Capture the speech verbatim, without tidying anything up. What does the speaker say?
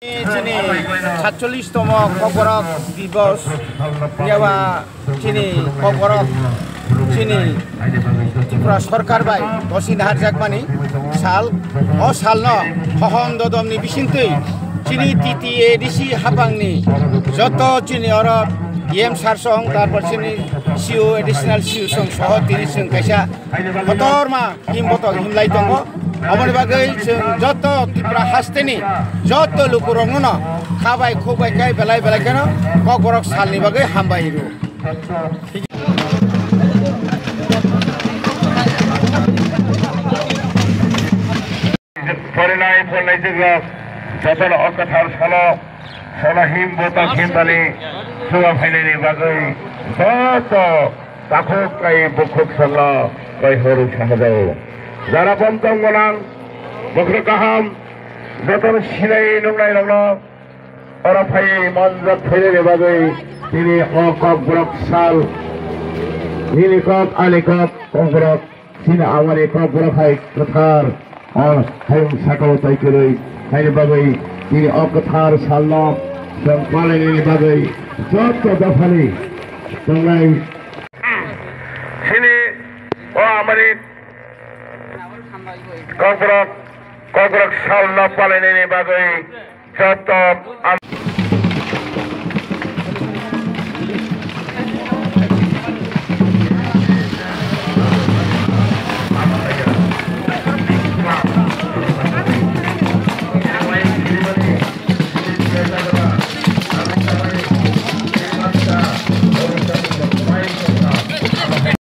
Chini satchollish tomo Kokborok Divos, yaba chini Kokborok chini Tripura Sarkar bai bosi naharjakmani sal, o salno hohom dodomni bisingtwi chini T T A D C hapangni joto chini oro E M sir song, tarpor chini C O, additional C O song soho tini chwng kaisa kotorma him botok himlai tongo. Aboni bagwi chwng joto Tripura hasteni joto lukurokno no kha bai khuk bai khe belai belai kheno Kokborok salni bagwi hambai rw. Porinai pornai jwk jotono o kwthar salo, salo him botok him bali chuba phainani bagwi joto takhuk kai bukhuk salo kai horo sahajao. Jara bomtong gwnang, bukhuk kaham, jotono sinai nuknai rokno oro phai manjak phainani bagwi tini o Kokborok sal, nini kok ani kok Kokborok. Chini aboni Kokborok hai kwthar, o hayung sakao taikwrwi haini bagwi chini o kwthar salno chwng palainani bagwi joto dophani tongnai. Chini o aboni Kokborok, Kokborok salno palainani bagwi joto